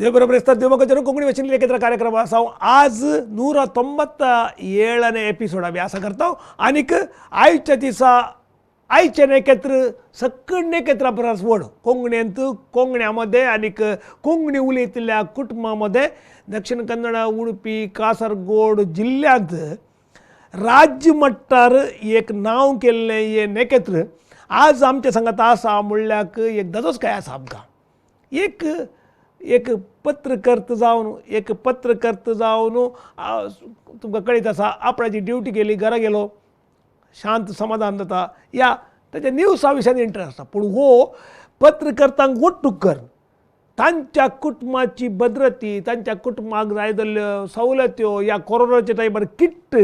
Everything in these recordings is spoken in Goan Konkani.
देवबरोबर ಇಸ್ತಾರೆ ದೇವಮಗಜರು ಕೊಂಕಣಿ ಭಾಷೆಯಲ್ಲಿ एकत्र कार्यक्रम असा आज 197 एपिसोड अभ्यास करता आनीक आयच्या दिसा आयचे एकत्र सकड एकत्र परस व्हड कोंकणींत कोंकण्यामध्ये आनीक कोंकणी उलयतल्या कुटुंबामध्ये दक्षिण कन्नड उडुपी कासरगोड जिल्ल्यांत राज्य मट्टार एक नांव केल्लें हें नेकेत्र आज आमच्या संगात आसा म्हणल्याक एक दजोच काय आसा आमकां एक एक पत्रकर्त जावन एक पत्रकर्त जावन तुमकां कळीत आसा आपणाची ड्युटी केली घरा गेलो शांत समाधान जाता या ताच्या न्यूजा विशयान इंट्रस्ट आसा पूण हो पत्रकर्तांक ಒಟ್ಟುಕ್ कर तांच्या कुटुंबाची भद्रती तांच्या कुटुंबाक जाय जाल्ल्यो सवलत्यो ह्या कोरोनाच्या टायमार किट्ट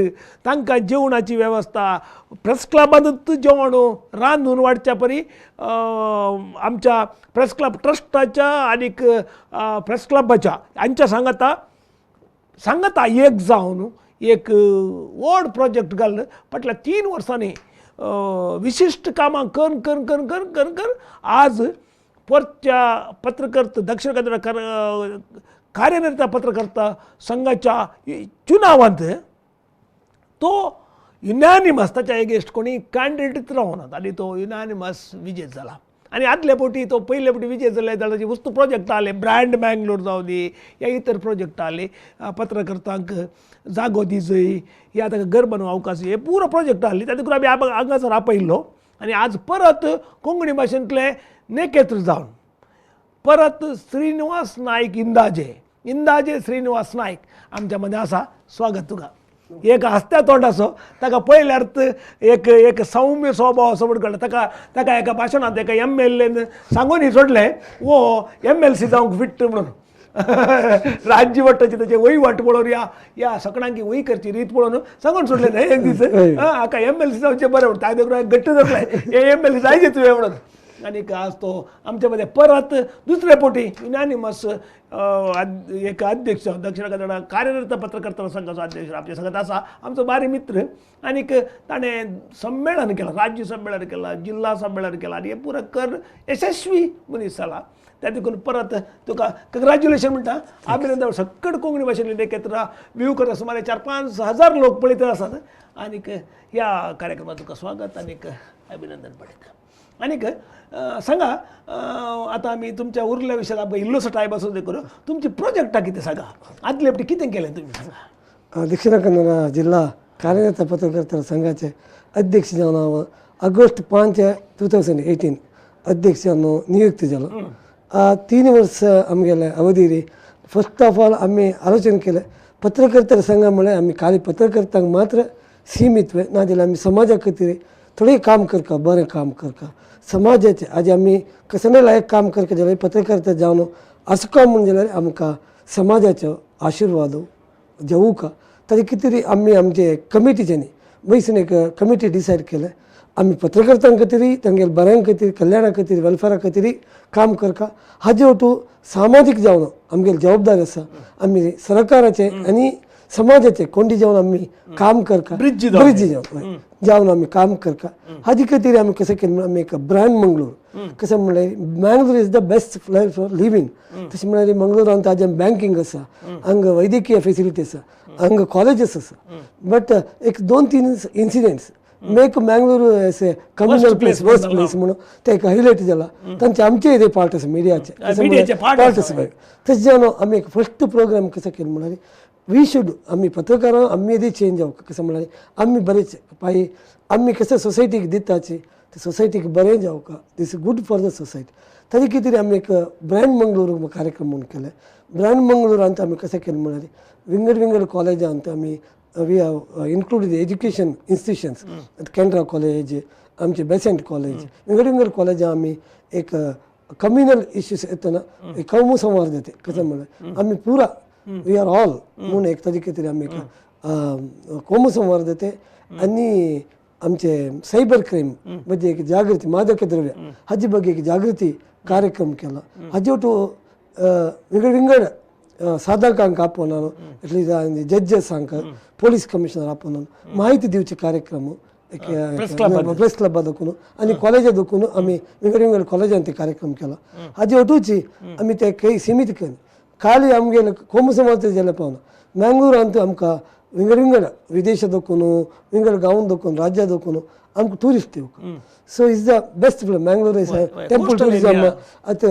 तांकां जेवणाची वेवस्था प्रेस क्लबांतूच जेवण रांदून वाडच्या परी आमच्या प्रेस क्लब ट्रस्टाच्या आनीक प्रेस क्लबाच्या हांच्या सांगाता सांगाता एक जावन एक व्हड प्रोजेक्ट घाल फाटल्या 3 वर्सांनी विशिश्ट कामां करून करून करून करून करून करून आज परच्या पत्रकर्त दक्षिण कन्नड कार्यरत पत्रकर्ता संघाच्या चुनावांत तो युनॅनिमस ताच्या एगेन्स्ट कोणी कॅन्डिडेट रावनात आनी तो युनॅनिमस विजय जाला आनी आदले फावटी तो पयले फावटी विजय जाले जाल्यार ताचे वस्तू प्रोजेक्ट आले ब्रँड मँगलोर जावं दी या इतर प्रोजेक्ट आले पत्रकर्तांक जागो दिजय या ताका घर बांदूंक अवकाश हे पुरो प्रोजेक्ट आहले तातूंत आमी हांगासर आपयल्लो आनी आज परत कोंकणी भाशेंतले नेकेत्र जावन परत श्रीनिवास नायक इंदाजे इंदाजे श्रीनिवास नायक आमच्या मदें आसा. स्वागत तुका. एक हांसत्या तोंडाचो ताका पळयल्यार एक एक सौम्य स्वभाव असो म्हण कळटा ताका ताका एका भाशणांत एका एम एल एन सांगून सोडलें वो एम एल सी जावंक फिट्ट म्हणून राज्य मट्टाची ताचे वहिवाट पळोवन ह्या ह्या सगळ्यांकी वही करची रीत पळोवन सांगून सोडलें न्हय एक दीस हाका एम एल सी जावचें बरें म्हणून ताणें देखून घट्ट धरलें हे एम एल सी जायचे तुवें म्हणून. आनीक आज तो आमच्या मदें परत दुसरे फावटी युनॅनिमस एक अध्यक्ष दक्षिण कन्नड कार्यरत पत्रकर्ता संघाचो अध्यक्ष आमच्या संघात आसा आमचो बारी मित्र आनीक ताणें संमेलन केलां राज्य संमेलन केलां जिल्हा संमेलन केलां आनी हें पुरो कर यशस्वी मनीस जाला त्या देखून परत तुका कंग्रॅच्युलेशन म्हणटा अभिनंदन. सकट कोंकणी भाशेंतले एकत्र व्यू करता सुमारे 4-5 हजार लोक पळयत आसात आनीक ह्या कार्यक्रमात तुका स्वागत आनीक अभिनंदन पळयता. आनीक सांगा आतां आमी तुमच्या उरल्या विशयान आमकां इल्लोसो टायम आसून देखून तुमची प्रोजेक्टां कितें सांगा आदले फावटी कितें केलें तुमी सांगा. दक्षिण कन्नड जिल्हा कार्यरत पत्रकर्ता संघाचे अध्यक्ष जावन हांव ऑगस्ट 5, 2018 अध्यक्ष जावन नियुक्त जालो. 3 वर्स आमगेले अवधीर फर्स्ट ऑफ ऑल आमी आलोचन केलें पत्रकर्ता संघ म्हळ्यार आमी खाली पत्रकर्तांक मात्र सीमित ना जाल्यार आमी समाजा खातीर थोडें काम करता बरें काम करता समाजाचें आज आमी कसलें लायक काम करता जाल्यार पत्रकर्ता जावन आसका म्हूण जाल्यार आमकां समाजाचो आशिर्वाद जावूका ताजे खातीर आमी आमचे कमिटीच्यानी बैसून एक कमिटी डिसायड केलें आमी पत्रकर्तां खातीर तांगेले बऱ्यां खातीर कल्याणा खातीर वेलफेरा खातीर काम करता. हाजे वटू सामाजीक जावन आमगेली जबाबदारी आसा आमी सरकाराचें आनी समाजाचे कोंडी जावन आमी काम करता ब्रिज जावन जावन आमी काम करता. हाजे खातीर आमी कशें केलें म्हणल्यार आमी एक ब्रँड मंगळूर कशें म्हणल्यार Mangalore is the best place for living तशें म्हणल्यार मंगळूरांत आज बँकींग आसा हांगा वैद्यकीय फेसिलिटी आसा हांगा कॉलेजीस आसा बट एक 2-3 incidents make Mangalore as a communal place worst place म्हणून ते एक हायलायट जाला तांचे आमचे ते पार्ट आसा मिडियाचे पार्ट आसा. तशें जावन आमी एक फर्स्ट प्रोग्राम कसो केलो म्हणल्यार we should आमी पत्रकारां आमी येदी चेंज जावंक कशें म्हणल्यार आमी बरेच पाई आमी कशें सोसायटीक दिताची ते सोसायटीक बरें जावंक this good for the society. ताजे खातीर आमी एक ब्रँड मंगळूर कार्यक्रम म्हणून केले. ब्रँड मंगळूरांत आमी कशें केलें म्हणल्यार विंगड विंगड कॉलेजांत आमी we have included education institutions Canara college आमचे बेसेंट कॉलेज विंगड विंगड कॉलेजां आमी एक कम्युनल इश्यूज येतना एक कौमू संवाद जाता कशें म्हणल्यार आमी पुरा we are all म्हणून एक ताजे खातीर आमी एक कोमू संवाद जाता आनी आमचे सायबर क्रायम ಬಗ್ಗೆ एक जागृती मादक द्रव्य हाजे ಬಗ್ಗೆ एक जागृती कार्यक्रम केला. हाजे वटू विंगड विंगड साधकांक आपोवन एटलीस्ट जज्जसांक पोलीस कमिशनर आपोवन माहिती दिवचे कार्यक्रम प्रेस क्लबा दाखोवन आनी कॉलेजा दाखोवन आमी विंगड विंगड कॉलेजान ते कार्यक्रम केला. हाजे वटूची आमी ते काही सीमित केले खाली आमगेले कोमू समाज जाल्यार पावना मँगलोर अंतू आमकां विंगड विंगड विदेश दोकून विंगड गांव दोकून राज्या दोकून आमकां टुरिस्ट येवक. So is the best place Mangalore is temple tourism आतां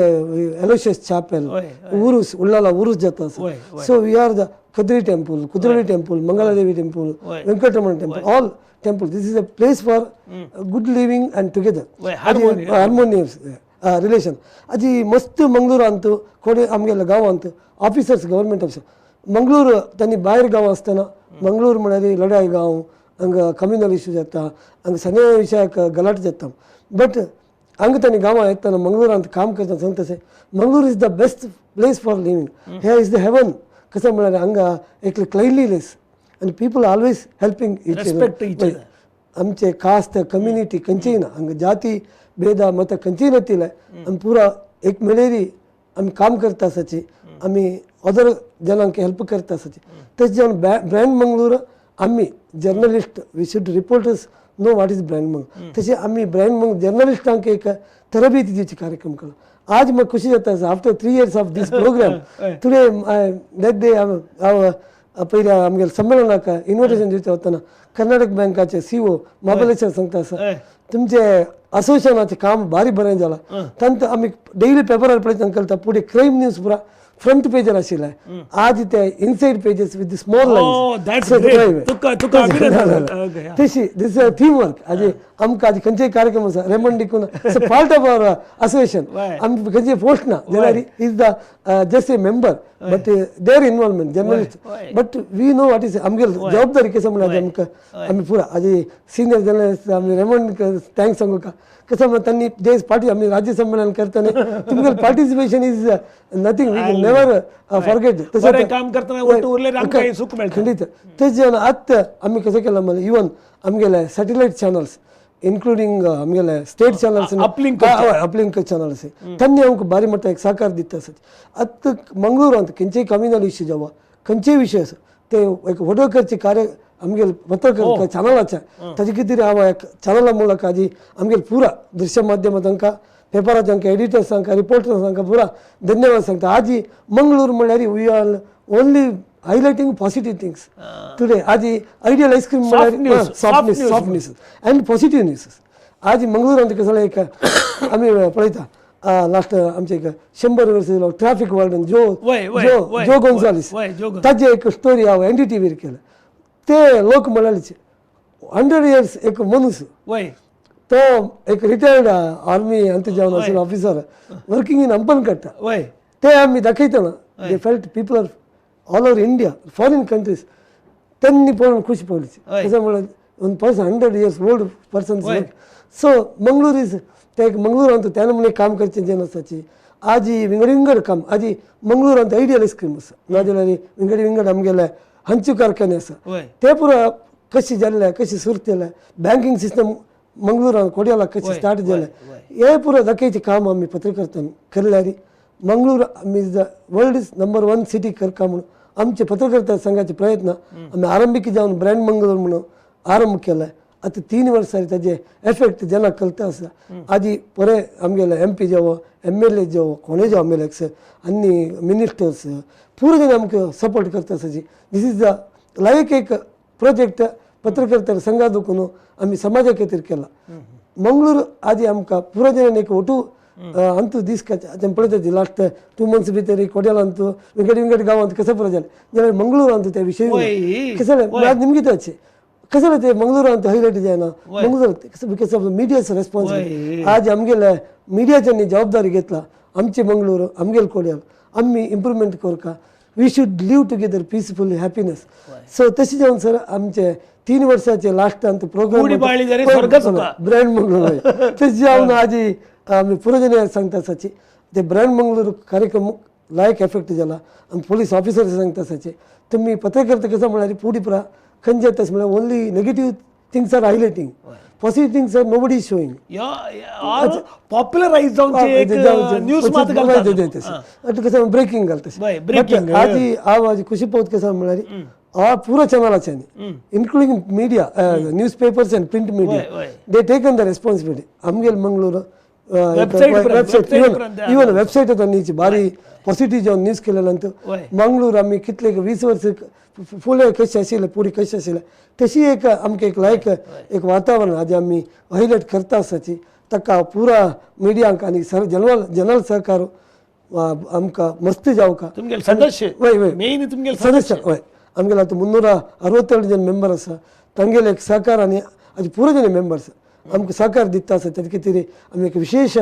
एलोशियस चॅपेल उरूस उल्लाला उरूस जाता. So we are the Kadri temple, Kudroli temple, Mangaladevi temple, Venkataramana temple, all temple. This is a place for good living and together harmonious relation. आजी मस्त मंगळूर अंतू कोडे आमगेले गांव Antu officers government officer Mangalore तांणी भायर गांव आसतना मंगळूर म्हळ्यार लढाई गांव हांगा कम्युनल इश्यू जाता हांगा सगळे विशयाक गलाट जाता बट हांगा तांणी गांवां येतना मंगळूरांत काम करतना सांगता तशें Mangalore is the best place for living. Hey is the haven. कसं म्हळ्यार हांगा एकले क्लिनलीनेस आनी people always helping each other. आमचे कास्ट कम्युनिटी खंयचीय ना हांगा जाती भेद मत खंयचीय नातिल्ले आमी पुरा एक मेळेरी आमी काम करता आसाची आमी अदर जनांक हेल्प करता आसाची. तशें जावन ब्रँड मंगळूर आमी journalist we should reporters know what is brand Mangalore. तशें आमी ब्रँड मंगळूर जर्नलिस्टांक एक तरबेती दिवची कार्यक्रम केलो. आज म्हाका खुशी जाता after 3 years of this programme today that day हांव पयल्या आमगेले संमेलनाक इन्विटेशन दिवचें वतना कर्नाटक बँकाचे CO Mahabaleshwar सांगता आसा तुमचे असोसिएशनाचें काम भारी बरें जालां. तांकां आमी डेली पेपरार पळयतना कळटा फुडें क्रायम न्यूज पुरा फ्रंट पेजार आशिल्लें आज ते inside pages with small lines. तशी this is team work. आज आमकां आज खंयचेय कार्यक्रम आसा Raymond D'Cunha it's a part of our association. आमी खंयचेय पोस्ट ना जाल्यार is the just a member but their involvement journalist but we know what is आमगेले जबाबदारी कसं म्हळ्यार आमकां आमी पुरा आज सिनियर जर्नलिस्ट आमी रेमंड thanks सांगू का कसं म्हळ्यार तांणी देश पार्टी आमी राज्य संमेलन करतना तुमगेले participation is nothing we can never forget. तशें काम करतना ಒಟ್ಟು उरले आमकां सुख मेळटा खंडीत. तेच जेवन आतां आमी कसं केलां म्हळ्यार इवन आमगेले सॅटेलायट चॅनल्स इन्क्लुडींग आमगेले स्टेट चॅनल्स अपलिंक चॅनल्स तांणी आमकां भारी मोठो एक सहकार दिता आसा. आतां मंगळूरांत खंयचेय कम्युनल इश्यू जावं खंयचेय विशय आसा ते एक व्हडो करचे कार्य आमगेले पत्रकार चॅनलाचे ताजे खातीर हांव एक चॅनला ಮೂಲಕ आजी आमगेले पुरा दृश्य माध्यमां तांकां पेपराचे आमकां एडिटर्स तांकां रिपोर्टर्स तांकां पुरा धन्यवाद सांगता. आजी मंगळूर म्हणल्यार we are only highlighting positive things today. आजी आयडियल आयस्क्रीम म्हणल्यार soft news and positive news. आज मंगळूरांत कसं एक आमी पळयता लास्ट आमचे एक 100 वर्सां ट्रॅफिक वॉर्डन जो जो गोन्सालीस ताजे एक स्टोरी हांव NDTVर केलं. ते लोक म्हळ्यार 100 इयर्स एक मनुष्य तो एक रिटायर्ड आर्मी अंत जावन आशिल्लो ऑफिसर वर्किंग इन हंपनकट्टा ते आमी दाखयतना they felt people are all over India foreign countries त्यांनी पळोवन खुशी पडली. कसं म्हळ्यार one person 100 years old person. So Mangalore is ते एक मंगळूरांत त्यान म्हणून काम करचें जें आसाची आजी विंगड विंगड काम आजी मंगळूरांत आयडियल आयस्क्रीम आसा नाजाल्यार विंगड विंगड आमगेले हंचू कारखाने आसा ते पुरा कशी जाल्ले कशी सुरू जाले बँकिंग सिस्टम मंगळूरांत कोडियाला कशी स्टार्ट जाले हे पुरा दाखयचें काम आमी पत्रकर्त्यान केल्यार मंगळूर आमी is the world is number 1 city करका म्हणून आमचे पत्रकर्ता संघाचे प्रयत्न आमी आरंभिक जावन ब्रँड मंगळूर म्हणून आरंभ केला. आतां 3 वर्सां ताजे एफेक्ट जेन्ना कळटा आसा आजी बरे आमगेले MP जावं MLA जावं कोणूय जावं आमगेले एक्स आनी मिनिस्टर्स पुरो जाण आमकां सपोर्ट करता आसाची. This is the लायक एक प्रोजेक्ट पत्रकर्ता संघा दुखून आमी समाजा खातीर केला. मंगळूर आजी आमकां पुरो जाणांनी एक ओटू अंतू दीस आतां पळयता लास्ट 2 मंथ्स भितर कोड्यालांतू विंगड विंगड गांवांत कसं पुरो जालें जाल्यार मंगळूरांत ते विशय कसं जालें निमगीत कसं जालें ते मंगळूरांत हायलायट जायना Mangalore because of media's responsibility. आज आमगेले मिडियाच्यांनी जबाबदारी घेतला आमचे मंगळूर आमगेले कोड्याल आमी इम्प्रुवमेंट करका we should live together peacefully happiness. So तशें जावन सर आमचे 3 वर्साचे लास्ट अंत प्रोग्राम ब्रँड मंगळूर तशें जावन आजी आमी पुरोजन सांगता आसाची ते ब्रँड मंगळूर कार्यक्रम लायक एफेक्ट जाला. आनी पोलीस ऑफिसर सांगता आसाचे तुमी पत्रकर्ते कसं म्हळ्यार पुडी पुरा खंयचे तशें म्हळ्यार only negative things are highlighting positive things are nobody is showing. Popularise जावचे एक न्यूज मात घालता आतां कसं ब्रेकिंग घालता. आजी हांव आज खुशी पावत कसं म्हळ्यार हा पुरो चॅनलाच्यांनी including media news papers and print media they taken the responsibility. आमगेले मंगळूर वेबसायट इवन वेबसायट आतां बारी पॉझिटिव्ह जावन न्यूज केलेलं. मंगळूर आमी कितले 20 वर्स फुडें कशें आशिल्लें पुढे कशें आशिल्लें तशी एक आमकां एक लायक एक वातावरण आज आमी हायलायट करता आसाची. ताका पुरा मिडियांक आनी जनरल जनरल सहकार आमकां मस्त जावका. सदस्य वय वय मेन तुमगेले सदस्य वय आमगेले आतां 362 जन मेंबर आसा तांगेले एक सहकार आनी आज पुरो जन मेंबर्स आमकां सहकार दिता आसा. तेजे खातीर आमी एक विशेष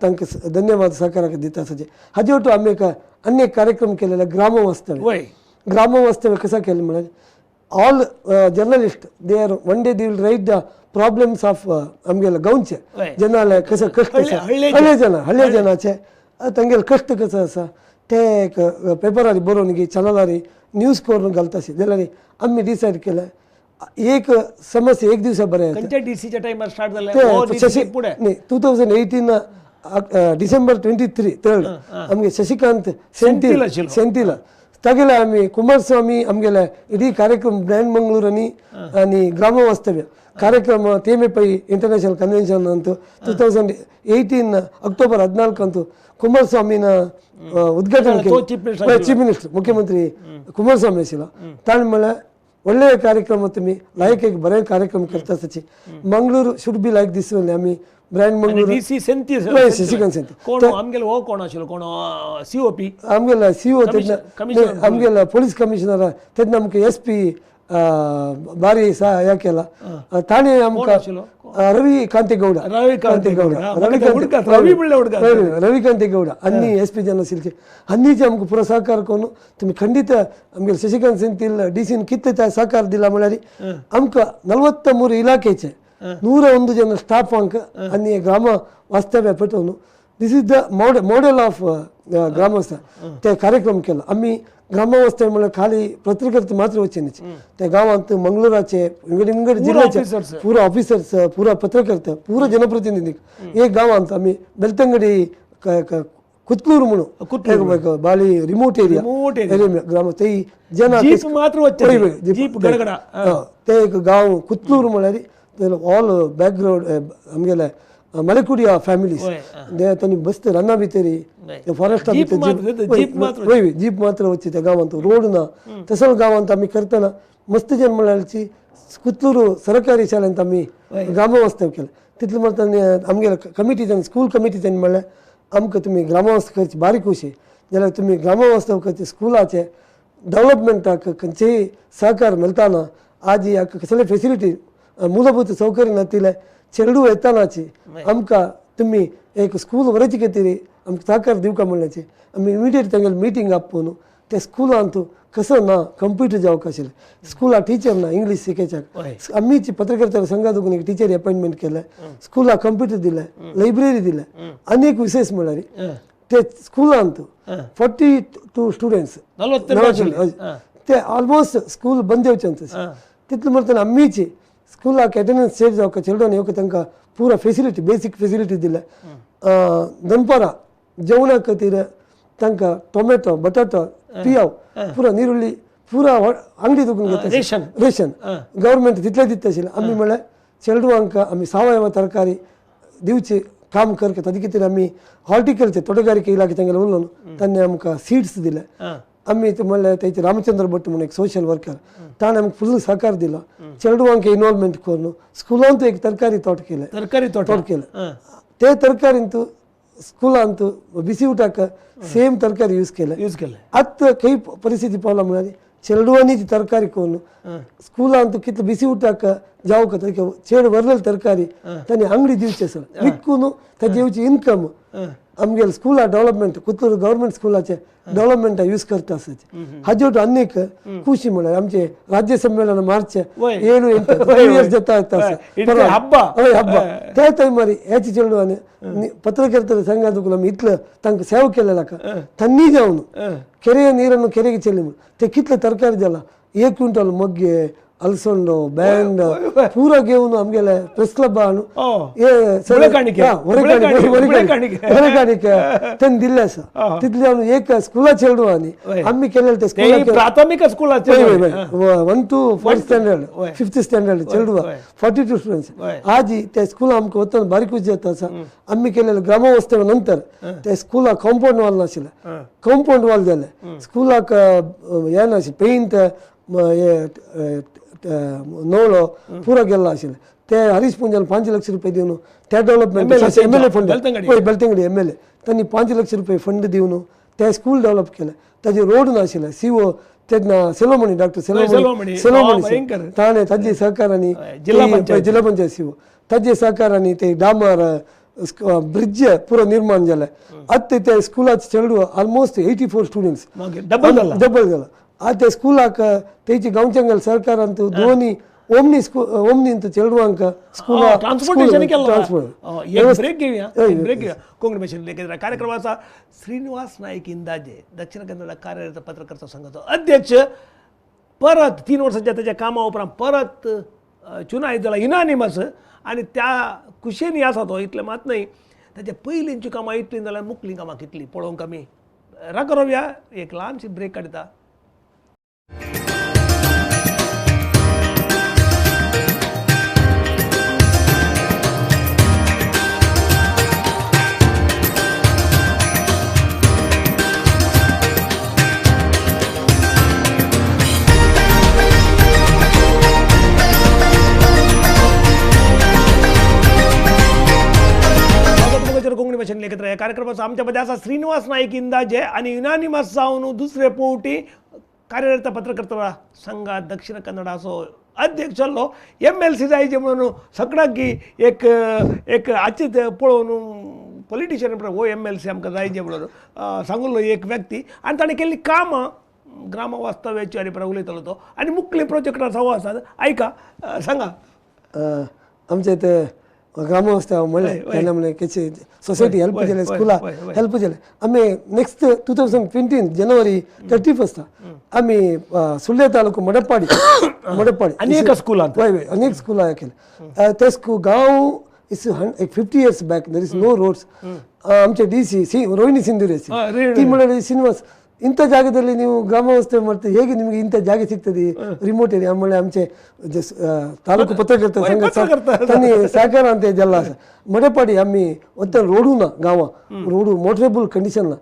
तांकां धन्यवाद सहकाराक दिता आसाचे. हाजे वटून आमी एक आनी एक कार्यक्रम केलेलो ग्रामवास्तव्य. ग्रामवास्तव्य कसं केलें म्हळ्यार all journalist they are one day they will write the problems of आमगेले गांवचे जनाले कसं कश्ट आसा हळ्ळे जन हळ्ळे जनाचे तांगेले कश्ट कसं आसा ते एक पेपरार बरोवन गी चॅनलार न्यूज करून घालता आशिल्ले. जाल्यार आमी डिसायड केलें एक समस्या एक दिवसा बरें खंयच्या डीसीच्या टायमार स्टार्ट जालें? न्ही 2018 डिसेंबर 23 थर्ड आमगे शशिकांत सेंतील सेंतील तागेले आमी कुमारस्वामी आमगेले इडीं कार्यक्रम ब्रँड मंगळूर आनी आनी ग्रामवास्तव्य कार्यक्रम तेमे Pai international convention Antu 2018 October 14 Antu कुमारस्वामीನ उद्घाटन केलें. चीफ मिनिस्टर मुख्यमंत्री कुमारस्वामी आशिल्लो. ताणें म्हळ्यार ಒಳ್ಳೆಯ ಕಾರ್ಯಕ್ರಮ तुम्ही लायक एक बरे कार्यक्रम करता आसाची. Mangalore should be like this only. आमी ब्रँड मंगळूर डीसी सेंतील शशिकांत सेंतील कोण आमगेले हो कोण आशिल्लो कोण सीओपी आमगेले सीओ आमगेले पॉलीस कमिशनर तेन्ना आमकां एस पी बारी ह्या केला ताणें आमकां रवी कांतेगौड रवी रविकांतेगौड अन्नी एस पी जन आशिल्ले अन्नीचे आमकां पुरो सहकार करून तुमी खंडीत आमगेले शशिकांत सेंतील डीसीन कितले सहकार दिला म्हळ्यार आमकां 43 इलाखेचे 101 जन स्टाफांक आनी ग्राम वास्तव्य पेटोवन this is the model of ग्रामस्थ ते कार्यक्रम केलो. आमी ग्रामवास्तव्य म्हळ्यार खाली पत्रकर्ते मात्र वचचे न्ही, त्या गांवांत मंगळूराचे विंगड विंगड जिल्ल्याचे पुरो ऑफिसर्स पुरो पत्रकर्ते पुरो जनप्रतिनिधी एक गांवांत आमी बेलतंगडी कुतलूर म्हणून बाली रिमोट एरिया ग्राम ते जन ते एक गांव कुतलूर म्हळ्यार ऑल बॅकग्रावंड आमगेले मलेकुडिया फॅमिलीज तांणी बसते रानां भितरी फॉरेस्टा भितर वय जीप मात्र वचची त्या गांवांत रोड ना तसो गांवांत आमी करतना मस्त जन म्हळ्यारची कुतलूर सरकारी शाळेंत आमी ग्रामवास्तव्य केलें. तितलें म्हळ्यार आमगेले कमिटीच्यान स्कूल कमिटीच्यान म्हळ्यार आमकां तुमी ग्रामवास्तव करची बारीक खुशी जाल्यार तुमी ग्रामवास्तव करचे स्कुलाचे डेवलपमेंटाक खंयचेय सहकार मेळटाना आज कसले फेसिलिटी मूलभूत सौकर्य नातिल्ले चेडू येतानाची आमकां तुमी एक स्कूल व्हरचे खातीर आमकां सहकार दिवका म्हणल्याचे आमी इमिडिएट तांगेले मिटींग आपोवन ते स्कुलांत कसो ना कंप्युटर जावंक आशिल्लें स्कुला टिचर ना इंग्लीश शिकयच्याक आमीच पत्रकर्त्या संघात एक टिचर अपॉयंटमेंट केलें स्कुला कंप्युटर दिलें लायब्ररी दिलें. आनी एक विशेष म्हळ्यार ते स्कुलांत 42 स्टुडंट्स ते ऑलमोस्ट स्कूल बंद जावचें तितलें म्हणटना आमीच स्कुलाक अटेंडन्स चेंज जावका चिल्ड्रन येवका तांकां पुरा फेसिलिटी बेसीक फेसिलिटी दिल्या. दनपारां जेवणा खातीर तांकां टोमॅटो बटाटो पियाव पुरा निरुल्ली पुरा आंगडी दुखून घेता रेशन रेशन गव्हर्मेंट तितलें दिता आशिल्लें. आमी म्हळ्यार चेडवांक आमी सावयव तरकारी दिवची काम करता ताजे खातीर आमी हॉर्टिकल्चर तोटगारिके इलाखे तांगेले उलोवन तांणी आमकां सीड्स दिले. आमी म्हणल्यार तेचे रामचंद्र भट म्हणून एक सोशल वर्कर ताणें आमकां फुल सहकार दिलो. चेडवांक इन्वॉल्वमेंट करून स्कुलांत एक तरकारी तोट केलें तरकारी तोट केलें ते तरकारींत स्कुलांत बिसी उटाक सेम तरकारी यूज केलें यूज केलें. आतां खंय परिस्थिती पावला म्हळ्यार चेडवांनी ती तरकारी करून स्कुलांत कितले बिसी उटाक जावंक चेड व्हरलेली तरकारी तांणी आंगडी दिवची आसा विकून ताजी येवची इनकम आमगेले स्कुला डेवलपमेंट कुतलूर गव्हर्मेंट स्कुलाचे डेवलपमेंटा यूज करता आसाचे. हाजे वटेन आनी एक खुशी म्हळ्यार आमचे राज्य संमेलन मार्च 7 8 इयर्स जाता येता हब्बा हय हब्बा त्या टायमार हेच चेडवांनी पत्रकर्ते संघात आमी इतलो तांकां सेवा केलेला तांणी जावन केरे नीरನ್ನು केरेಗೆ ಚೆಲ್ಲಿ ते कितले तरकारी जाला 1 क्विंटल मग्गे अलसंडो बँड पुरो घेवन आमगेले प्रेस क्लबान तेन्ना दिल्ले आसा तितले हांव एक स्कुला चेडूं आनी आमी केलेले ते स्कुला प्राथमिक स्कुलाचे 1 to 4th standard 5th standard चेडवा 42 स्टुडंट्स आज ते स्कुला आमकां वतना बारीक खुशी जाता आसा. आमी केलेले ग्रामवास्तव नंतर ते स्कुला कंपाउंड वॉल नाशिल्लें, कंपाउंड वॉल जालें, स्कुलाक हें नाशिल्लें, पेंट नवळो पुरो गेल्लो आशिल्लें. ते हरीश पुंजान 5 लक्ष रुपये दिवन ते डेव्हलपमेंट MLA fund पळय बेलतंगडी MLA तांणी 5 लक्ष रुपये फंड दिवन ते स्कूल डेव्हलप केलें. ताजे रोड नाशिल्ले, CO तेन्ना सेलोमणी डॉक्टर सेलोमणी ताणें ताजे सहकारांनी जिल्हा पंचायत CO ताजे सहकारांनी ते डांबर ब्रिज पुरो निर्माण जालें. आतां ते स्कुलाचे चेडूं ऑलमोस्ट 84 स्टुडंट्स डबल जाला. आतां ते स्कुलाक तेची गांवच्या सरकारान दोनी ओमनी स्कूल ओमनी चेडवांक स्कूल ट्रान्सपोर्टेशन केलं. ब्रेक घेऊया, ब्रेक घेऊया. कोंकणी भाषेत लेखित कार्यक्रमाचा श्रीनिवास नाईक इंदाजे, दक्षिण कन्नड कार्यरत पत्रकर्ता संघाचा अध्यक्ष, परत 3 वर्षाच्या त्याच्या कामा उपरांत परत चुनाव जाला युनानिमस आणि त्या कुशेनी आसा तो इतलें मात न्हय ताच्या पयलींची कामां इतलीं जाल्यार मुकलीं कामां कितलीं पळोवंक आमी राखोया एक ल्हानशी ब्रेक काडटा. कोंकणी भाषेत लेखित या कार्यक्रमाचा आमच्यामध्ये असा श्रीनिवास नाईक इंदाजे आणि युनानिमस जावन दुसरे पवटी कार्यरत पत्रकर्ता संघात दक्षिण कन्नड असो अध्यक्ष जाल्लो MLC जायचे म्हणून सगळ्यांक की एक एक आचीत पळोवन पॉलिटिशियन हो MLC आमकां जायचे म्हणून सांगुल्लो एक व्यक्ती आनी ताणें केल्ली कामां ग्राम वास्तव्याची आनी उलयतालो तो आनी मुखले प्रोजेक्टार सवो आसात. आयका सांगा. आमचे ते ग्रामवास्तव म्हणलें तेन्ना म्हणलें कशी सोसायटी हेल्प केले, स्कुला हेल्प केले. आमी नेक्स्ट 2020 जनवरी 31 आमी सुर्ले तालुको मडप्पाडी मडप्पाडी अनेक स्कुलांत हय हय अनेक स्कुलां केले. ते स्कूल गांव is 50 years back there is no roads. आमचे DC C Rohini Sindhuri ती म्हणले श्रीनिवास ಇಂಥ ಜಾಗದಲ್ಲಿ ನೀವು ಗ್ರಾಮವಾಸ್ತವ್ಯ ಮಾಡ್ತೀರಿ, ಹೇಗೆ ನಿಮಗೆ ಇಂಥ ಜಾಗ ಸಿಗ್ತದೆ ರಿಮೋಟ್ ಏರಿಯಾ? ಆಮೇಲೆ ಆಮಚೆ ತಾಲೂಕು ಪತ್ರಕರ್ತ ಸಂಘ ತನ್ನಿ ಸಹಕಾರ ಅಂತ ಇದೆಲ್ಲ ಮಡಪಾಡಿ ಆಮ್ಮಿ ಒತ್ತ ರೋಡು ना गांवा रोडू मोटरेबल कंडिशन ना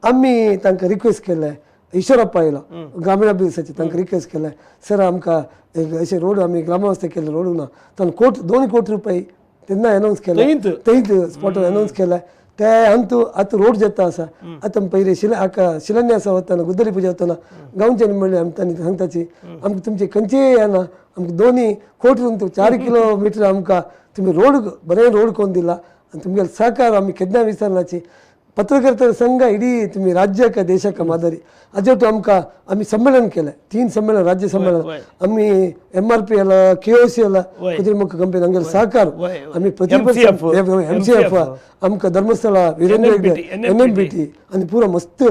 आम्ही तांकां रिक्वेस्ट केले, ईश्वरप्पा आयलो ग्रामीणाभिवृद्धी सचिव तांकां रिक्वेस्ट केले, सर आमकां एक अशें रोड आमी ग्रामवास्तव्य केले रोडू ना, तांकां 2 कोटी रुपये तेन्ना अनावन्स केले, थंयच स्पॉटार अनावन्स केले. ते अंतू आतां रोड जाता आसा. आतां पयलीं शिलान्यास वतना गुद्दरी पुजा वतना गांवच्यानी म्हणलें आमी तांणी सांगताची आमकां तुमचे खंयचेय येना आमकां 2 कोटी 4 किलोमिटर आमकां तुमी रोड बरें रोड करून दिला आनी तुमगेले सहकार आमी केन्ना विसरनाची. पत्रकर्ता संघ इडी तुमी राज्याक देशाक मादरी हाजे आमकां आमी संमेलन केलें, 3 संमेलन राज्य संमेलन आमी MRP आला KOC आला कुद्रेमुख कंपनी आमगेले सहकार आमी प्रति MCF आमकां धर्मस्थळ वीरेंद्र NMPT आनी पुरो मस्त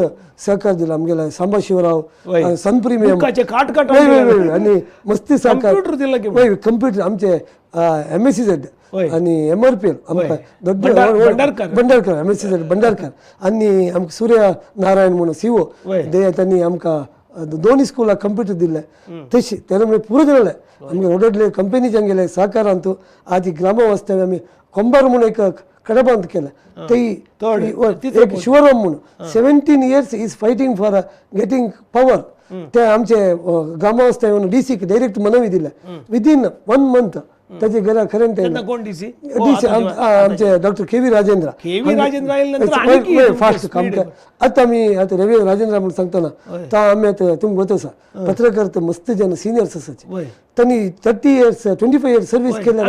सहकार दिला आमगेले सांबाशिवराव सन प्रिमियम आनी मस्त सहकार कंप्युटर आमचे MSCZ आनी MRPL आमकां दೊಡ್ಡ भंडारकर MSCZ Bhandarkar आनी आमकां सूर्य नारायण म्हणून CO दे तांणी आमकां 2 स्कुलाक कंप्युटर दिले. तशी तेन्ना म्हणजे पुरो जालें आमगे व्हडले कंपनीच्यान गेले सहकारांतू आदी ग्रामवास्तव्य आमी कोंबार म्हणून एक कडबांत केलें थंय एक शिवराम म्हणून 17 years is fighting for getting power. ते आमचे ग्रामवास्तव्य DCक डायरेक्ट मनवी दिले विदीन 1 मंथ ताजे घरा करंट DC आमचे डॉक्टर KV Rajendra fast काम आतां आमी आतां रवी राजेंद्र म्हणून सांगतना तो आमी आतां तुमकां गोत आसा पत्रकर्ता मस्त जन सिनियर्स आसाचे तांणी 30 years 25 years service केले.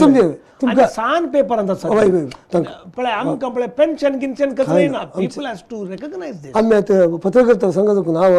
तुमचे तुमकां सान पेपरांत आसा पळय आमकां पळय पेन्शन गिन्शन कसलें ना, people has to recognise this. आमी आतां पत्रकर्ता संघाचो हांव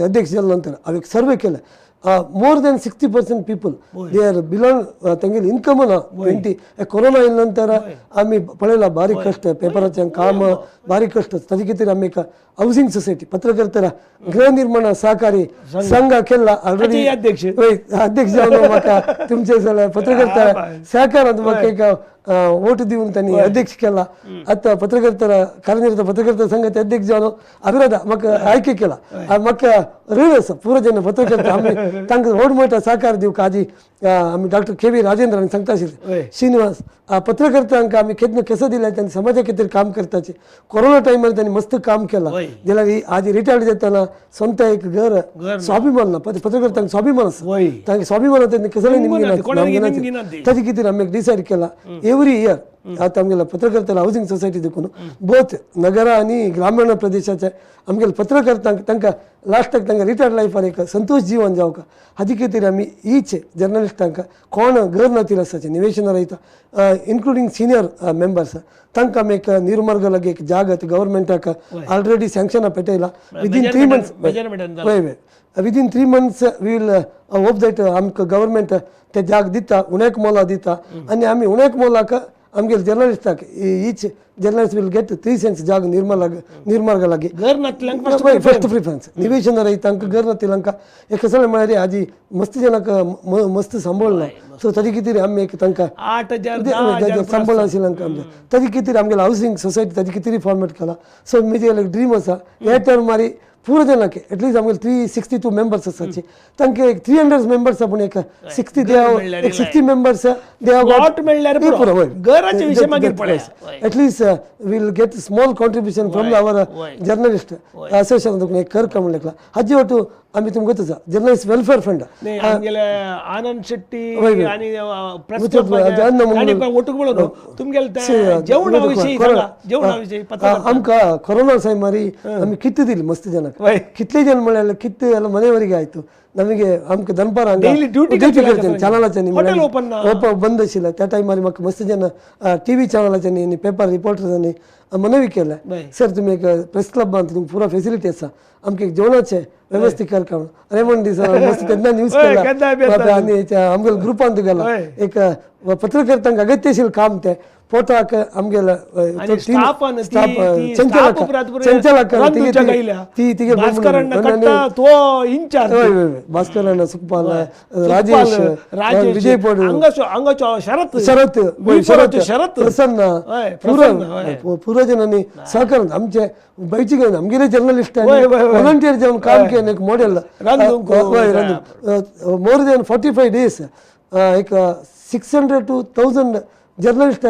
अध्यक्ष जाले नंतर हांवें एक सर्वे केलें More than 60% people they are belong तेंगेले इन्कम ना 20 कोरोना येयले नंतर आमी पळयला बारीक कष्ट पेपराचे काम बारीक कष्ट. ताजे खातीर आमी एक हावसिंग सोसायटी पत्रकर्तर गृह निर्माण सहकारी संघ केला ऑलरेडी. अध्यक्ष अध्यक्ष जावन म्हाका तुमचे जाल्यार पत्रकर्तर सहकारांत म्हाका एक वोट दिवन त्यांनी अध्यक्ष केला. आतां पत्रकर्तर कार्यनिरत पत्रकर्तर संघाचे अध्यक्ष जावन अभिराधा म्हाका आयके केला. म्हाका ऋण आसा पुरो जेन्ना पत्रकर्तर आमी तांकां व्हड मोठो सहकार दिवंक आजी आमी डॉक्टर के व्ही राजेंद्रान सांगता आशिल्ले श्रीनिवास पत्रकर्त्यांक आमी केन्ना केसो दिल्या त्यांनी समाजा खातीर काम करताचे. कोरोना टायमार त्यांनी मस्त काम केला. जाल्यार आज रिटायर्ड जातना स्वता एक घर स्वाभिमान ना पत्रकर्त्यांक स्वाभिमान आसा तांकां स्वाभिमान त्यांनी कसलें निमगिना. ताजे खातीर आमी डिसायड केला एवरी इयर आतां आमगेल्या पत्रकर्त्याला हावसिंग सोसायटी देखून बोथ नगरा आनी ग्रामीण प्रदेशाचे आमगेले पत्रकर्त्यांक तांकां लास्टाक तांकां रिटायर्ड लायफार एक संतोष जीवन जावका हाजे खातीर आमी ईच जर्नलिस्टांक कोण घर नातील आसाचे निवेशना रयता इन्क्लुडींग सिनियर मेंबर्स तांकां आमी एक निर्मार्ग लागी एक जाग गव्हर्मेंटाक ऑलरेडी सँक्शनां पेटयला. विदीन 3 मंथ्स वय वय within 3 months we will hope that आमकां गव्हर्मेंट ते जाग दिता उणेक मोला दिता आनी आमी उणेक मोलाक आमगेले जर्नलिस्टाक each journalist will get 3 cents जाग निर्मार्ग लागी फर्स्ट प्रिफरन्स निवेशन रयतांक घर नातिल्यांक एक कसलें म्हळ्यार आजी मस्त जनाक मस्त सांबाळना सो ताजे खातीर आमी एक तांकां 8,000 सांबाळ आशिल्ल्यांक आमचे ताजे खातीर आमगेले हावसिंग सोसायटी ताजे खातीर फॉर्मेट केला. सो म्हजे एक ड्रीम आसा ह्या टर्मारी पुरो जाणांक एटलिस्ट आमगेले 362 मेंबर्स आसाचे तांकां एक 300 मेंबर्स पूण एक 60 एक 60 मेंबर्स पुरो at least will get small contribution from our journalist association देखून एक कर कम लेखला. हाजे वटू आमी तुमकां आसा जर्नलिस्ट वेलफेअर फंड आनंद शेट्टी आनी आमकां कोरोना टायमारी आमी कितें दिली मस्त जनाक कितले जन म्हळ्यार कितें मनेवರಿಗೆ ಆಯ್ತು ನಮಗೆ आमकां दनपार ड्युटी करचे चॅनलाच्यांनी ओपन बंद आशिल्लें त्या टायमार म्हाका मस्त जन टी व्ही चॅनलाच्यांनी आनी पेपर रिपोर्टर्सांनी मनवी केल्या सर तुमी एक प्रेस क्लबान तुमकां पुरो फेसिलिटी आसा आमकां एक जेवणाचें व्यवस्थीत करका म्हणून. रेमंड डिसा मस्त केन्ना न्यूज केला आनी आमगेले ग्रुपांत गेला एक पत्रकर्त्यांक अगत्य आशिल्लें काम तें पोटाक आमगेले भास्कर सुखपाल राजेश विजय शरत शरत शरत प्रसन्न पुरो जणांनी सहकार आमचे बैची आमगेले जर्नलिस्ट व्हॉलंटियर जावन काम केलें एक मॉडेल मोर दॅन 45 डेज एक 600 to 1000 journalist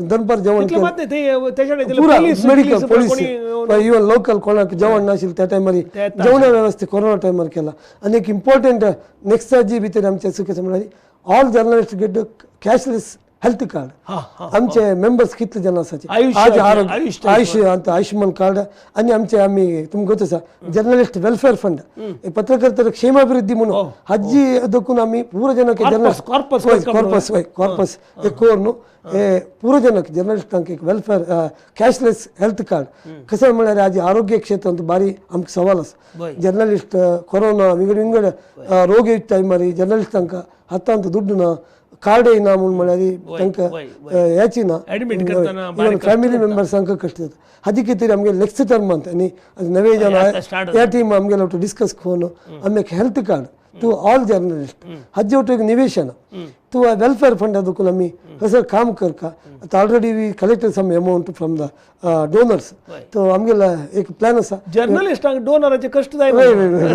दनपार जेवण पुरा मेडिकल पोलीस इवन लोकल कोणाक जेवण नाशिल्लें त्या टायमार जेवणा व्यवस्था कोरोना टायमार केला. आनी एक इम्पॉर्टंट नेक्स्ट जी भितर आमचें चुकीचें म्हळ्यार all journalist get cashless health card. आमचे मेंबर्स कितले जण आसाचे आज आरोग्य आयुष्य आयुष्यमान कार्ड आनी आमचे आमी तुमकां गोत आसा जर्नलिस्ट वेलफेअर फंड पत्रकर्तर क्षेमाभिवृद्धी म्हणून हाजी देखून आमी पुरो जनाक जर्नलिस्ट कॉर्पस वय कॉर्पस एक कोर न्हू हे पुरो जनाक जर्नलिस्टांक एक वेलफेअर कॅशलेस हेल्थ कार्ड. कशें म्हळ्यार आज आरोग्य क्षेत्रांत बारी आमकां सवाल आसा. जर्नलिस्ट कोरोना विंगड विंगड रोग येता टायमार जर्नलिस्टांक हातांत दुड्ड ना कार्ड येना म्हूण म्हळ्यार तांकां हेची ना इवन फॅमिली मेंबर्सांक कश्ट जाता. हाजे खातीर आमगे नेक्स्ट टर्मांत आनी नवे जण ह्या टीम आमगेले वटू डिस्कस करून आमी एक health card to all journalist हाजे वटू एक निवेशन टू वेलफेअर फंड देखून आमी कसं काम करका. आतां already we collected some amount from the donors तो आमगेला एक प्लॅन आसा. जर्नलिस्टांक डोनराचे कष्ट जाय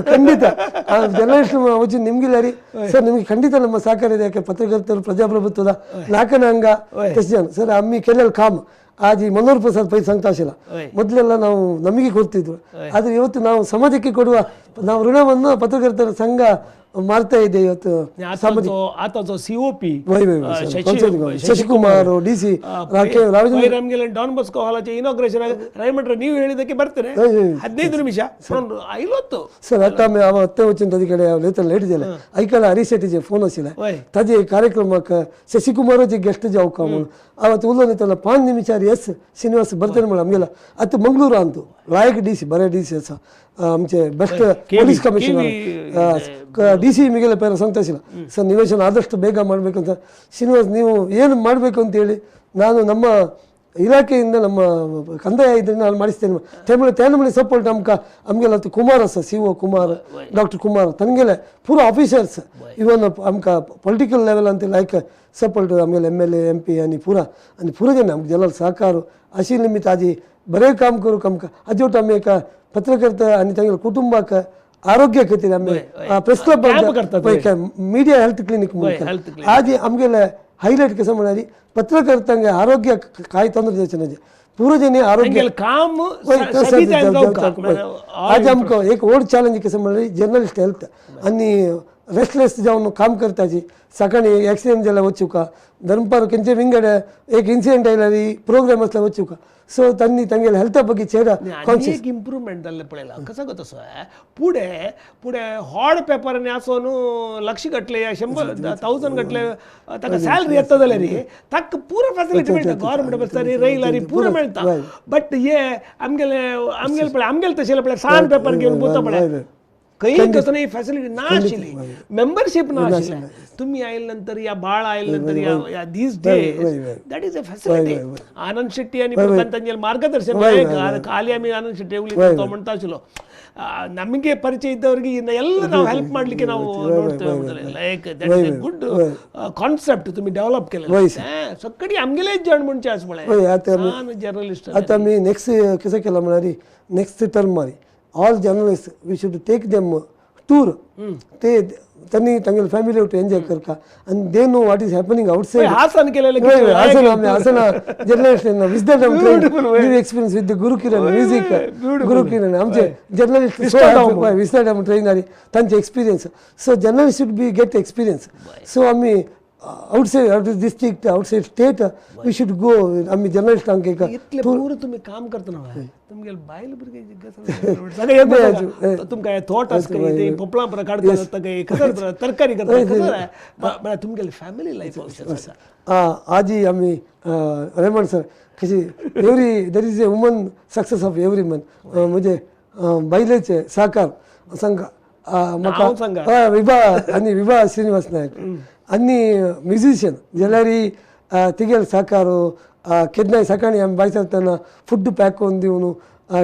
ಖಂಡಿತ ಜರ್ನಲಿಸ್ಟ್ ವಚಿ ನಿಮ್ಗಿಲ್ಲ ಸರ್ ನಿಮಗೆ ಖಂಡಿತ ನಮ್ಮ ಸಹಕಾರ ಇದೆ. ಯಾಕೆ ಪತ್ರಕರ್ತರು ಪ್ರಜಾಪ್ರಭುತ್ವದ ನಾಲ್ಕನೇ ಅಂಗ ಜನ ಸರ್ ಆಮಿ ಕೆಲೆಲ್ ಕಾಮ್ ಆಜಿ ಮನೋಹರ್ ಪ್ರಸಾದ್ ಪೈ सांगता ಆಶಿಲ್ಲ ಮೊದಲೆಲ್ಲ ನಾವು ನಮಗೆ ಕೊಡ್ತಿದ್ರು, ಆದರೆ ಇವತ್ತು ನಾವು ಸಮಾಜಕ್ಕೆ ಕೊಡುವ ನಾವು ಋಣವನ್ನು ಪತ್ರಕರ್ತರ ಸಂಘ ಮಾಡ್ತಾ ಇದೆ ಇವತ್ತು. ಆತೋ COP Shashikumar D C ನಮ್ಗೆ ಡಾನ್ ಬಸ್ಕೋ ಹಾಲಾಚೆ ಇನಾಗ್ರೇಷನ್ ರೈಮಂಡ್ರೆ ನೀವು ಹೇಳಿದಕ್ಕೆ ಬರ್ತೇನೆ 15 ನಿಮಿಷ ಐವತ್ತು ಸರ್ ಅತ್ತ ಅತ್ತೆ వచ్చిన ಈ ಕಡೆ ಲೇಟ್ ಇದೆ ಐಕಳ ಹರೀಶ್ ಶೆಟ್ಟಿಜೆ ಫೋನ್ వచ్చిಲ್ಲ ತಜೆ ಕಾರ್ಯಕ್ರಮಕ್ಕೆ ಶಶಿಕುಮಾರ್ ಗೆಸ್ಟ್ ಜಾವ್ ಕಾಮು ಅವತ್ತು ಉಲ್ಲೋನಿತ್ತಲ್ಲ 5 ನಿಮಿಷ ಎಸ್ ಶ್ರೀನಿವಾಸ್ ಬರ್ತೇನೆ ಮೇಡಮ್ ನಮಗೆಲ್ಲ ಅತ್ತು ಮಂಗಳೂರು ಅಂತು ಲಾಯಕ್ ಡಿ ಸಿ ಬರೇ ಡಿ ಸಿ ಅಸ आमचे best police commissioner D C ಮಿಗೆಲ್ಲ ಪೇರ ಸಂತೋಷಿಲ್ಲ ಸರ್, ನಿವೇಶನ ಆದಷ್ಟು ಬೇಗ ಮಾಡಬೇಕು ಅಂತ. ಶ್ರೀನಿವಾಸ್ ನೀವು ಏನು ಮಾಡಬೇಕು ಅಂತೇಳಿ ನಾನು ನಮ್ಮ ಇಲಾಖೆಯಿಂದ ನಮ್ಮ ಕಂದಾಯ ಇದರಿಂದ ನಾನು ಮಾಡಿಸ್ತೇನೆ. ತಮಿಳು ತೇನಮಳಿ ಸಪೋರ್ಟ್ ನಮ್ಕ ಅಮ್ಗೆಲ್ಲ Kumar sir, C O Kumar, doctor Kumar ತನಗೆಲ್ಲ ಪೂರ ಆಫೀಸರ್ಸ್, ಇವನ್ ಅಮ್ಕ ಪೊಲಿಟಿಕಲ್ ಲೆವೆಲ್ ಅಂತ ಲೈಕ್ ಸಪೋರ್ಟ್ ಆಮೇಲೆ M L A M P आणि ಪೂರ आणि ಪೂರ ಜನ आमकां जल्ल सहकार अशी निमित्त आजी बरें काम करूंक आमकां हाजे वटेन आमी एक पत्रकर्ता आनी तांगेल्या कुटुंबाक आरोग्य खातीर आमी press club media health clinic म्हणून आजी आमगेले हायलायट कसं म्हळ्यार पत्रकर्त्यांक आरोग्य काय ತೊಂದರೆ जावचें पूरा जन आरोग्य काम आज आमकां एक व्हड चॅलेंज कसं म्हळ्यार जर्नलिस्ट हेल्थ आनी रेस्टलेस जावन काम करताची. सकाळी एक्सिडेंट जाल्यार वचुका, दनपार खंयचे विंगड एक इन्सिडेंट आयल्यार प्रोग्राम आसल्यार वचुका. सो तांणी तांगेले हेल्था ಬಗ್ಗೆ चेड कॉन्शियस एक इंप्रूवमेंट जाल्लें पळयलां. कसो गो तसो पुढे पुढे हॉड पेपरांनी आसून लक्ष घटले 100 1000 घटले ताका सॅलरी येता जाल्यार ताका पुरो फॅसिलिटी मेळटा, गव्हर्मेंट बसारी रैलारी पुरो मेळटा. बट हे आमगेले आमगेले पळय आमगेले तशें पळय सान पेपर घेवन पोता पळय खंय कसो ही फॅसिलिटी ना आशिल्ली, मेंबरशीप ना आशिल्ली. तुम्ही आयले नंतर या बाळ आयले नंतर या these days that is a facility. Anand Shetty आनी तांचे मार्गदर्शन ಖಾಲಿ ಆಮಿ ಆನಂದ್ ಶೆಟ್ಟಿ ಉಳಿತು म्हणತಾ ಆಶಿलो ನಮಗೆ ಪರಿಚಯ ಇದ್ದವರಿಗೆ ಎಲ್ಲ ನಾವು ಹೆಲ್ಪ್ ಮಾಡಲಿಕ್ಕೆ ನಾವು ನೋಡ್ತೇವೆ. Like that is a good concept तुम्ही डेव्हलप केलें सगळी आमगेले जण म्हणचे आस पळय जर्नलिस्ट. आतां आमी नेक्स्ट कसं केलां म्हळ्यार नेक्स्ट टर्म मारी all journalists we should take them tour. ते त्यांनी तांगेले फॅमिली ಒಟ್ಟು ಎಂಜಾಯ್ करका and they know what is happening outside. Hassan केलेले Hassan Hassan journalist wisdom new experience with Guru Kiran music Guru Kiran आमचे जर्नलिस्ट विस्डम ट्रेन आली तांचे experience. So journalist should be get experience. So आमी outside out district outside state we should go. आमी जर्नलिस्टांक एक इतले पूर तुमी काम करतना तुमगेले बायल भुरगे तुमकां थोट आसा ते पोपळां काडटा काय तरकारी करता तुमगेले फॅमिली लायफ आसा. आजी आमी रेमंड सर कशी every there is a woman success of every man म्हणजे बायलेचे सहकार सांगा म्हाका विभा आनी विभा श्रीनिवास नायक आनी म्युझिशियन जाल्यार तिगेले सहकार केन्नाय सकाळी आमी भायर सरतना फूड पॅक करून दिवन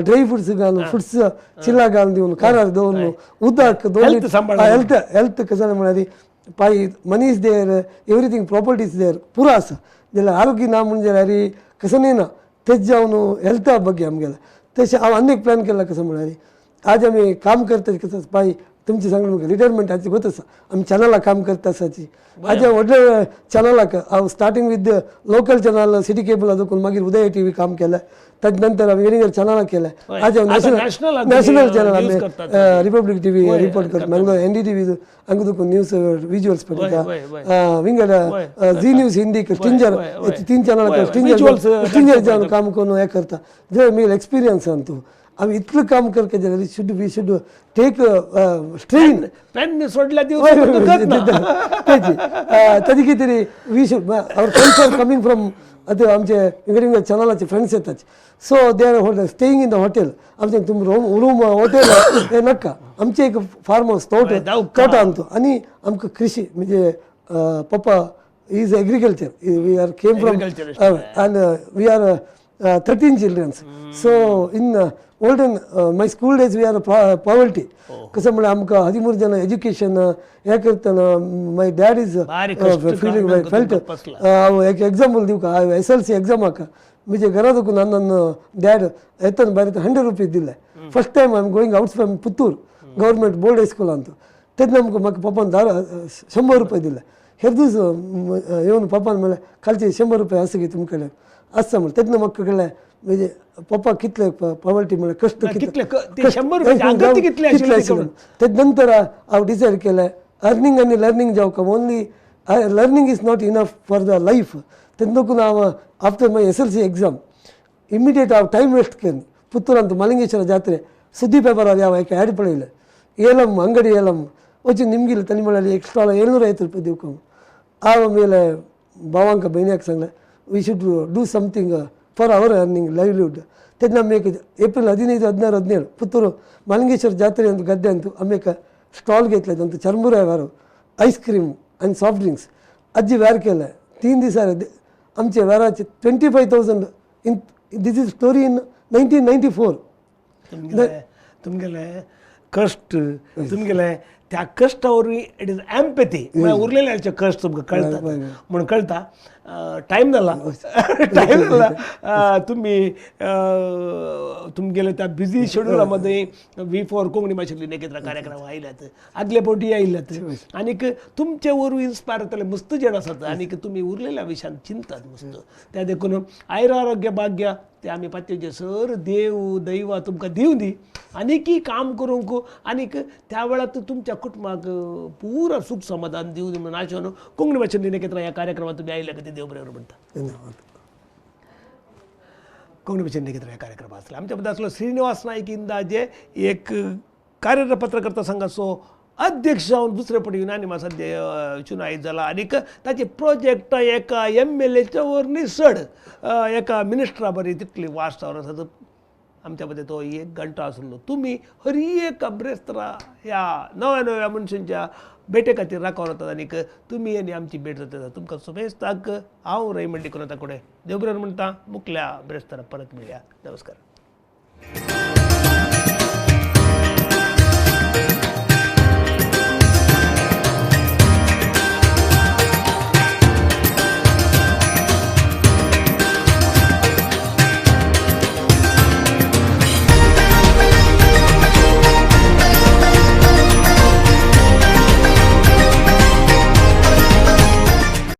ड्राय फ्रुट्स घालून फ्रुट्स चिल्ला घालून दिवन कारार दवरून उदक दवरून हेल्थ हेल्थ कशें म्हळ्यार पाय money is there everything property is there पुरो आसा जाल्यार आरोग्य ना म्हूण जाल्यार कसं ना तेच जावन हेल्था ಬಗ್ಗೆ आमगेलें. तशें हांव आनी एक प्लॅन केला कसं म्हळ्यार आज आमी काम करता कसं पाय तुमची सांगली रिटायरमेंट हाची गोत आसा आमी चॅनलाक काम करता आसाची. आज व्हडले चॅनलाक हांव starting with local channel city cable देखून मागीर उदय टी व्ही काम केलें, ताजे नंतर हांवें वेरिंगर चॅनलाक केलें. आज हांव नॅशनल चॅनल आमी रिपब्लीक टी व्ही रिपोर्ट करता, मागीर एन डी टी व्ही हांगा देखून न्यूज विज्युअल्स पळयता, विंगड झी न्यूज हिंदी स्टिंजर तीन चॅनलाक स्टिंजर जावन काम करून हें करता. जे मेल एक्सपिरियन्स आहा तूं आमी इतलें काम करता जाल्यार should we should take strain pen सोडल्या तेजी ताजी कितें तरी we should our friends are coming from आतां आमचे विंगड विंगड चॅनलाचे फ्रेंड्स येतात. So they are hotel staying in the hotel आमचे तुम रूम रूम हॉटेल हें नाका. आमचें एक फार्म हावस तोट तोटा आमचो आनी आमकां कृषी म्हणजे पप्पा is agriculture we are came from and we are 13 childrens. So in olden my school days we are poverty. कसं म्हळ्यार आमकां 13 जण एज्युकेशन हें करतना my dad is feeling felt. हांव एक एग्जाम्पल दिवका, हांव SLC एग्जामाक म्हजे घरा देखून नन्न डॅड येतना भायर 100 रुपीज दिले. First time I am going out from Puttur government board हायस्कुलांत तेन्ना आमकां म्हाका पप्पान 100 रुपये दिले. हेर दीस येवन पप्पान म्हणलें कालचे 100 रुपये आसा की तुमचे कडेन आसता म्हणलें. तेन्ना म्हाका कळ्ळें म्हणजे पप्पा कितले पॉवर्टी म्हळ्यार कश्ट कितले कितले आशिल्ले. तेज नंतर हांव डिसायड केलें अर्निंग आनी learning जावका only learning is not enough for the life. तेन्ना देखून हांव after my SLC exam immediate हांव टायम वेस्ट केलें. पुत्तूरांत मालिंगेश्वरा जात्रे सुद्दी पेपरार हांव एक ॲड पळयलें ಏಲಮ್ ಅಂಗಡಿ ಏಲಮ್ ವಚ್ಚು ನಿಮಗಿಲ್ಲ ತನಿ म्हळ्यार एक स्टॉल 750 रुपये दिवक हांव ಮೇಲೆ भावांक भयण्याक सांगलें we should do something for our earning livelihood. तेन्ना आमी एक ಏಪ್ರಿಲ್ 15, 16, 17 ಪುತ್ತೂರು ಮಾಲಿಂಗೇಶ್ವರ ಜಾತ್ರೆ ಅಂತ ಗದ್ದೆ ಅಂತು ಆಮೇಲೆ स्टॉल घेतले तांतूं चरमुरा वेव्हार आयस्क्रीम आनी सॉफ्ट ड्रिंक्स आजी वेर केले 3 दिसार आमचे वेराचे 25,000 in this is story in 1994. तुमगेले कश्ट तुमगेले त्या कश्टा वरवीं it is empathy म्हळ्यार उरलेल्याचे कश्ट तुमकां कळटा म्हणून कळटा. टायम जाला टायम जाला तुमी तुमगेले त्या बिजी शेड्युला मदें V4 Konkani भाशेंतली नेकेत्र कार्यक्रम आयल्यात आदले फावटी आयल्यात आनीक तुमचे वरवीं इन्स्पायर जातले मस्त जेण आसात आनीक तुमी उरलेल्या विशयान चिंतात मस्त. त्या देखून आयुर आरोग्य भाग्य ते आमी पातयेचे सर देव दैवा तुमकां दिवं दी आनीकय काम करूंक आनीक त्या वेळार तुमच्या कुटुंबाक पुरा सूख समाधान दिवं दी म्हणून आशेन कोंकणी भाशेंतली नेकेत्र ह्या कार्यक्रमात तुमी आयिल्ल्या खातीर देव बरें म्हणटा. धन्यवाद. कोंकणी भाशेंतली नेकेत्र ह्या कार्यक्रमात आसले आमच्या मदें आसलो श्रीनिवास नायक इंदाजे एक कार्यरत पत्रकर्ता संघाचो अध्यक्ष जावन दुसरे फावटी युनानिमस चुनाव जाला आनीक ताचे प्रोजेक्ट एका MLAच्या वरनी चड एका मिनिस्टरा बरी तितली वास्ट जावन आसा. आमच्या मदें तो एक घंटो आसलो. तुमी हर एक ब्रेस्तारा ह्या नव्या नव्या मनशांच्या भेटे खातीर राखोवन वतात आनीक तुमी आनी आमची भेट जाता. तुमकां शुभेस्ताक हांव रैमंड डिक्रोता कडेन देव बरें म्हणटा. मुखल्या ब्रेस्तारा परत मेळया. नमस्कार.